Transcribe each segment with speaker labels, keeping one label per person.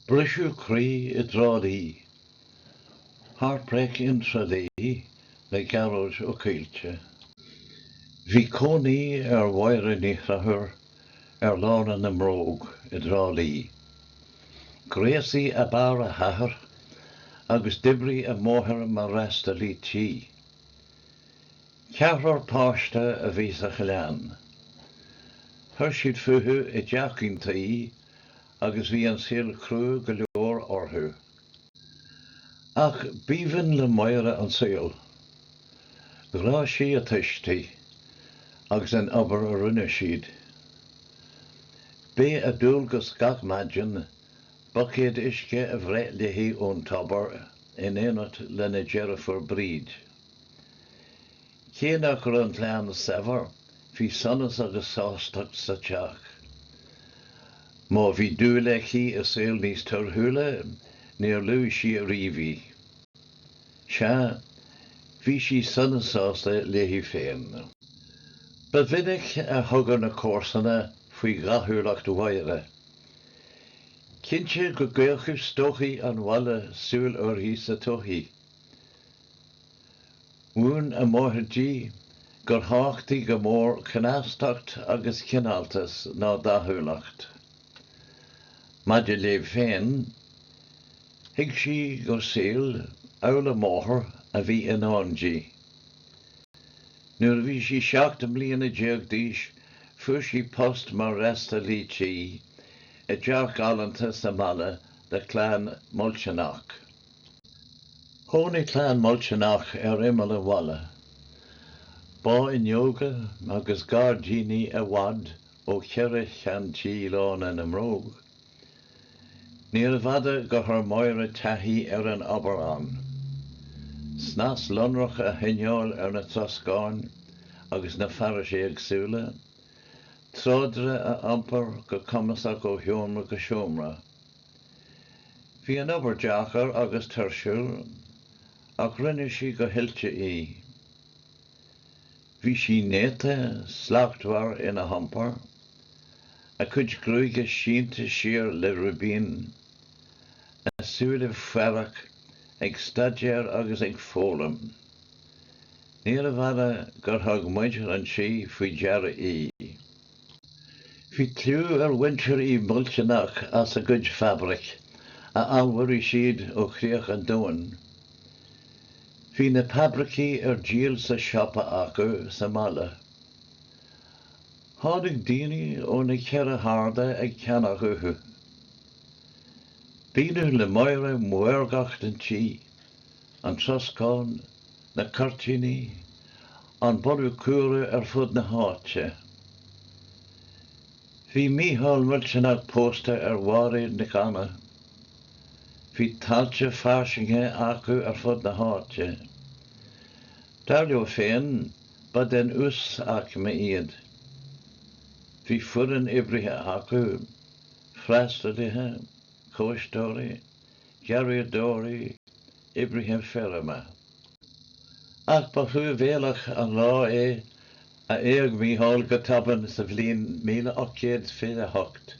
Speaker 1: Briseadh croí i dTrá Lí, Heartbreak in Tralee le Gearóid Ó Caoilte. Bhí cónaí ar Mháire Ní Chonchúir ar Lána na mBróg i dTrá Lí. Gréasaí ab ea a hathair agus d'oibrigh a máthair mar fhreastalaí tí. Ceathrar páiste a bhí sa chlann. Chuir siad fúthu i dteachín tuí agus bhí an saol crua go leor orthu. Ach b'aoibhinn le Máire an saol. Ghráigh sí a tuistí agus an obair a rinne siad. B'é a dualgas gach maidin buicéad uisce a bhreith léi ón tobar in éineacht lena deirfiúr Bríd. Cé nach raibh an chlann saibhir, bhí sonas agus sástacht sa teach. Má bhí dúil aici i saol níos torthúla, níor luaigh sí ariamh í. Sea, bhí sí sona sásta léi féin. Ba mhinic a thagair na comharsana faoi dhathúlacht Mháire. Cinnte go gcaochfadh stócaigh an bhaile súil uirthi sa todhchaí. Mhúin a máthair di gur thábhachtaí go mór cneastacht agus cineáltas ná dathúlacht. Maidir léi féin, thuig sí gur saol amhail a máthar a bhí i ndán di. Nuair a bhí sí 17 mbliana d'aois fuair sí post mar fhreastalaí tí i dteach galánta sa mbaile le clann Mhuilteanach. Chónaigh clann Mhuilteanach ar imeall an bhaile. Bá fhuinneoga agus gairdíní i bhfad ó cheithre cheann tí Lána na mBróg. Níorbh fhada gur chuir Máire taithí ar an obair ann. Snas lonrach a choinneáil ar na troscáin agus na fearais éagsúla, tráidire a iompar go cumasach ó sheomra go seomra. Bhí an obair deacair agus tuirsiúil, ach rinne sí go hoilte í. Bhí sí néata, slachtmhar ina hiompar, a cuid gruaige sínte siar le ribín, a súile faireach ag staidéar agus ag foghlaim. Níorbh fhada gur thug muintir an tí faoi deara í. Bhí clú ar mhuintir Uí Mhuilteanach as a gcuid fabraic, a allmhairigh siad ó chríoch an domhain. Bhí na fabraicí ar díol sa siopa acu sa mbaile. Tháinig daoine ó na ceithre harda ag ceannach uathu. B'ionadh le Máire maorgacht an tí, an troscán, na cuirtíní, an boladh cumhra ar fud na háite. Bhí Mícheál Millteanach pósta ar Mháiréad Nic Anna. Bhí tailte fairsinge acu ar fud na háite. Dar leo féin, ba den uasaicme iad. Bhí foireann oibrithe acu, freastalaithe, cóisteoirí, garraíodóirí, oibrithe feirme. Ach ba thruamhéalach an lá é a éag Mícheál go tobann sa bhliain 1828.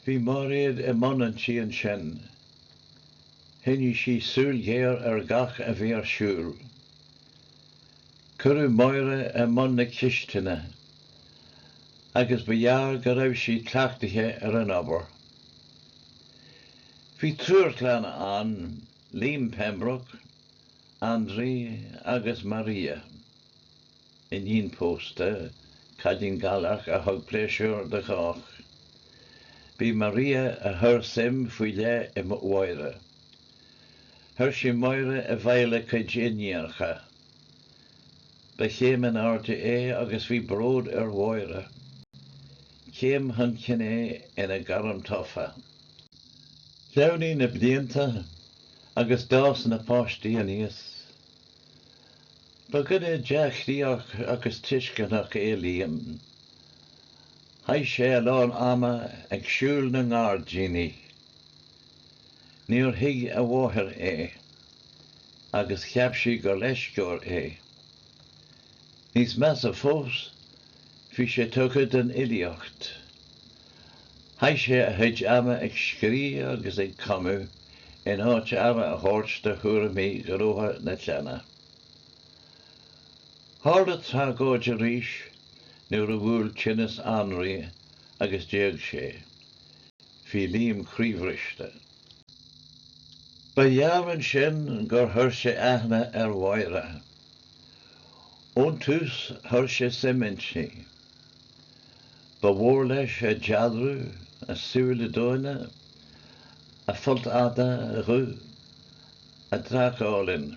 Speaker 1: Bhí Máiréad i mbun an tí ansin. Choinnigh sí súil ghéar ar gach a bhí ar siúl. Cuireadh Máire i mbun na cistine agus ba ghearr go raibh sí cleachtaithe ar an obair. Bhí triúr clainne ann, Liam Pembroke, Andraoi agus Maria, iníon pósta, cailín Gaelach a thug pléisiúr do chách. B'í Maria a chuir suim faoi leith i Máire. Chuir sí Máire i bhfeighil a cuid iníonacha. Ba chéim in airde é agus bhí bród ar Mháire. Céim chun cinn é ina gairm tofa. Shleamhnaigh na blianta agus d'fhás na páistí aníos. Ba dhuine dea-chroíoch agus tuisceanach é Liam. Chaith sé a lán ama ag siúl na ngairdíní. Níor thuig a mháthair é agus cheap sí gur leisceoir é. Níos measa fós, bhí sé tugtha don fhilíocht. Chaith sé a chuid ama ag scríobh agus ag cumadh in áit aire a thabhairt do chúraimí gnótha na clainne. Tharla tragóid arís nuair a bhuail tinneas Anraí agus d'éag sé. Bhí Liam croíbhriste. Ba ghearr ansin gur chuir sé aithne ar Mháire. Ón tús chuir sé suim inti. Ba mhór leis a dealramh, a súile domhaine, a folt fhada dhubh, a dreach álainn.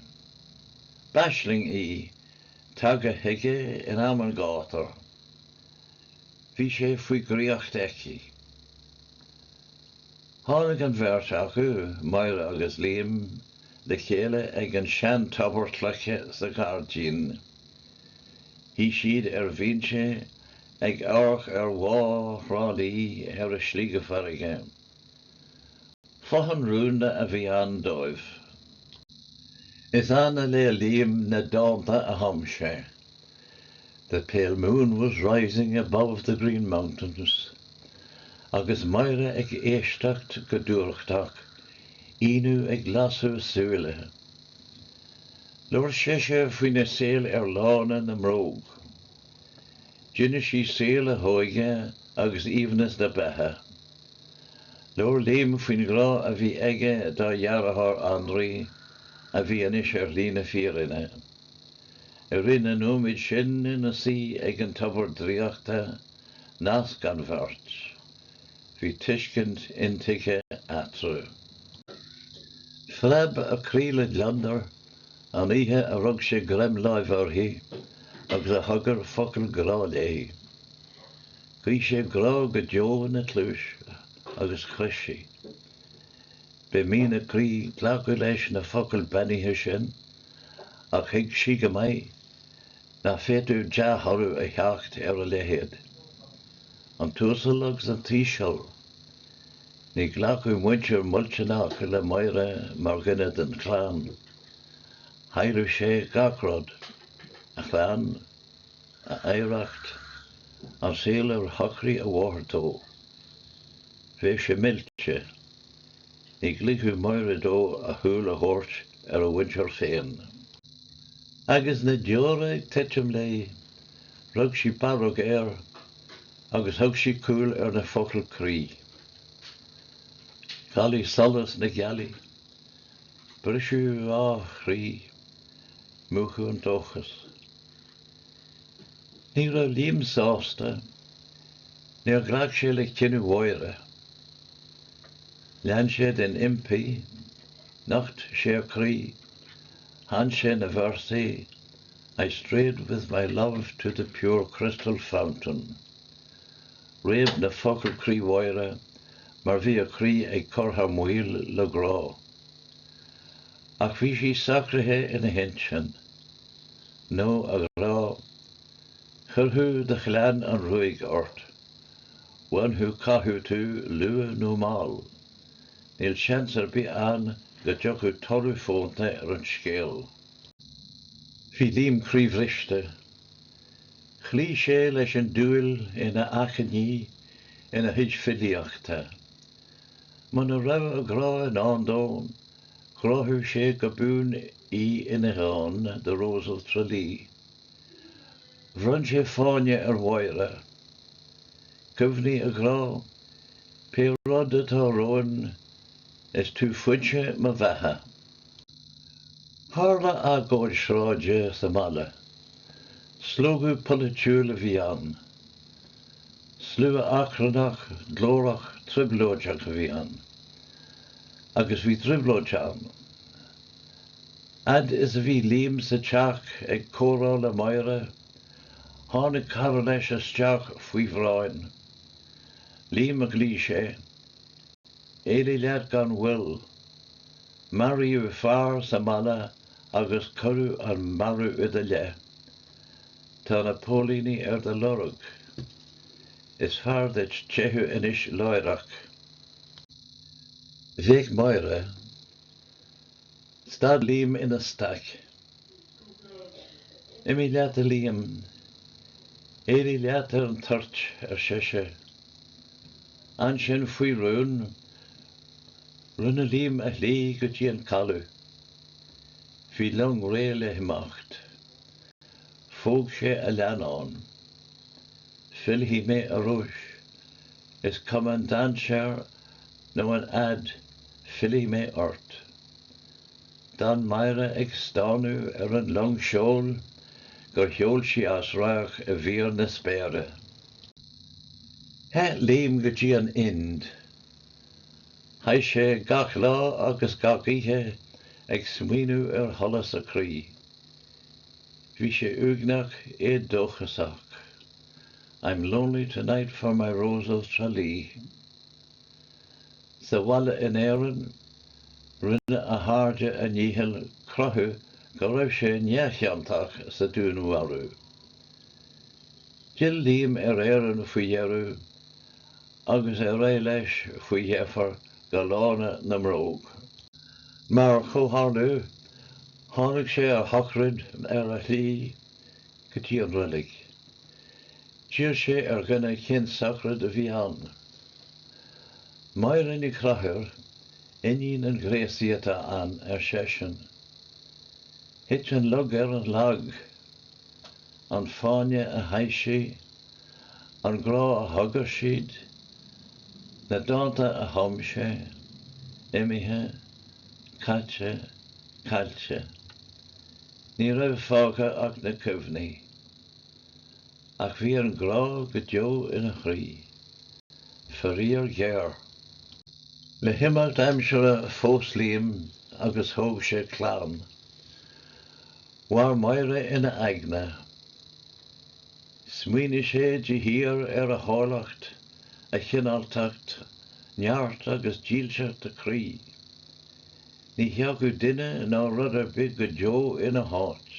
Speaker 1: B'aisling í, tagtha chuige in am an ghátair. Bhí sé faoi dhraíocht aici. Tháinig an bheirt acu, Máire agus Liam, le chéile ag an sean-tobar cloiche sa ghairdín. Shuigh siad ar bhinse ag amharc ar Bhá Thrá Lí ar a slí go farraige. Fothán rúnda a bhí ann dóibh. Is ann a léigh Liam na dánta a chum sé, The pale moon was rising above the green mountains, agus Máire ag éisteacht go dúthrachtach, ionadh ag lasadh a súile. Labhair sise faoina saol ar Lána na mBróg. D'inis sí saol a hóige agus aoibhneas na beatha. Labhair Liam faoin ghrá a bhí aige dá dheartháir Anraí a bhí anois ar shlí na fírinne. I rith na nóiméad sin ina suí ag an tobar draíochta, nasc an bheirt. Bhí tuiscint intuigthe eatarthu. Phreab a croí le gliondar an oíche a rug sé greim láimhe uirthi agus a thogair focal grá léi. Ghuigh sé grá go deo ina cluais agus chroith sí. B'é mian a croí glacadh leis na focail beannaithe sin ach thuig sí go maith nach bhféadfadh dea-thoradh a theacht ar a leithéid. An t-uasal agus an t-íseal. Ní ghlacfadh muintir Mhillteanach le Máire mar dhuine den chlann. Chaillfeadh sé gach rud, a chlann, a oidhreacht, an saol ar shocraigh a mháthair dó. Bheadh sé millte. Ní ligfeadh Máire dó a shúil a thabhairt ar a mhuintir féin. Agus na deora ag titim léi, rug sí barróg air agus thug sí cúl ar na focail croí. Cailleadh solas na gealaí, briseadh a chroí, múchadh an dóchas. Ní raibh Liam sásta, níor ghlac sé le cinneadh Mháire. Lean sé den impí, nocht sé a chroí, chan sé na véarsaí I strayed with my love to the pure crystal fountain. Réab na focail croí Mháire mar bhí a croí ag cur thar maoil le grá. Ach bhí sí socraithe ina hintinn. No, a ghrá, chuirfeadh do chlann an ruaig ort. Bhainfeadh cathú tú luath nó mall. Níl seans ar bith ann go dtiocfadh toradh fónta ar an scéal. Bhí Liam croíbhriste. Chloígh sé leis an dúil ina achainí ina chuid filíochta. Muna raibh a grá i ndán dó, ghráfadh sé go buan í ina dhán The Rose of Tralee. Bhronn sé fáinne ar Mháire. Cuimhnigh, a ghrá, pé rud atá romhainn, is tú foinse mo bheatha. Tharla agóid sráide sa mbaile. Slógadh polaitiúil a bhí ann. Slua achrannach, glórach, trioblóideach a bhí ann. Agus bhí trioblóid ann. Fhad is a bhí Liam sa teach ag comhrá le Máire, tháinig cara leis isteach faoi bhráin. Liam, a ghlaoigh sé, éalaigh leat gan mhoill. Maraíodh fear sa mbaile agus cuireadh an marú i do leith. Tá na póilíní ar do lorg. Is fearr duit teitheadh anois láithreach. Bhéic Máire. Stad Liam ina staic. Imigh leat, a Liam. Éalaigh leat ar an toirt, ar seisean. Ansin, faoi rún, rinne Liam a shlí go dtí an caladh. Bhí long réidh le himeacht. Phóg sé a leannán. Fillfidh mé a Róis. Is cuma an dainséar nó an fhad, fillfidh mé ort. D'fhan Máire ag stánadh ar an long seoil gur sheol sí as radharc i bhfíor na spéire. Theith Liam go dtí an Ind. Chaith sé gach lá agus gach oíche ag smaoineamh ar sholas a chroí. Bhí sé uaigneach éadóchasach. I'm lonely tonight for my Rose of Tralee. Sa bhaile in Éirinn, rinne a chairde a ndícheall cruthú go raibh sé neamhchiontach sa dúnmharú. D'fhill Liam ar Éirinn faoi dheireadh agus ar aghaidh leis faoi dheifir go Lána na mBróg. Mar chomhtharlú, tháinig sé ar shochraid ar a shlí go dtí an reilig. D'iarr sé ar dhuine cén sochraid a bhí ann. Máire Ní Chonchúir, iníon an ghréasaí atá ann, ar seisean. Thit an lug ar an lag. An fáinne a chaith sí, an grá a thogair siad, na dánta a chum sé, imithe, caite, caillte. Ní raibh fágtha ach na cuimhní. Ach bhí an grá go deo ina chroí. Faraor géar. Le himeacht aimsire phós Liam agus thóg sé clann. Mhair Máire ina aigne. Smaoinigh sé de shíor ar a háilleacht, a chineáltacht, neart agus dílseacht a croí. Ní thiocfadh duine ná rud ar bith go deo ina háit.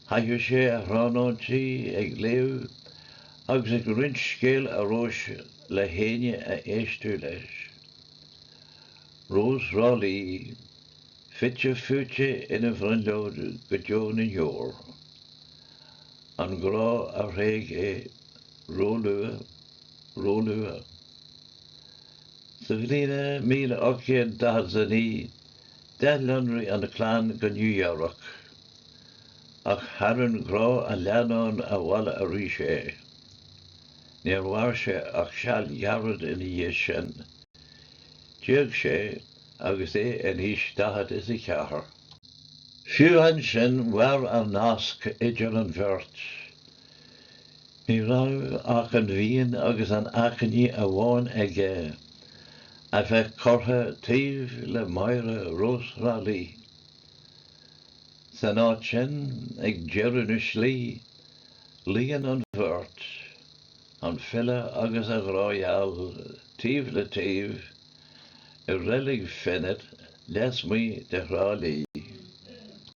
Speaker 1: Chaitheadh sé a thráthnóintí ag léamh agus ag roinnt scéal a Róis le héinne a éisteadh leis. Rós Thrá Lí, fite fuaite ina bhrionglóid go deo na ndeor. An grá a thréig é róluath, róluath. Sa bhliain 1849 d'athlonraigh an chlann go Nua-Eabhrac, ach tharraing grá a leannáin abhaile arís é. Níor mhair sé ach seal gairid ina dhiaidh sin. D'éag sé agus é in aois 44. Fiú ansin mhair an nasc idir an bheirt. Ní raibh ach an mhian agus an achainí amháin aige, a bheith curtha taobh le Máire Rós Thrá Lí. San áit sin, ag deireadh na slí, luíonn an bheirt, an file agus a ghrá-gheal, taobh le taobh, i reilig Fenit lasmuigh de Thrá Lí.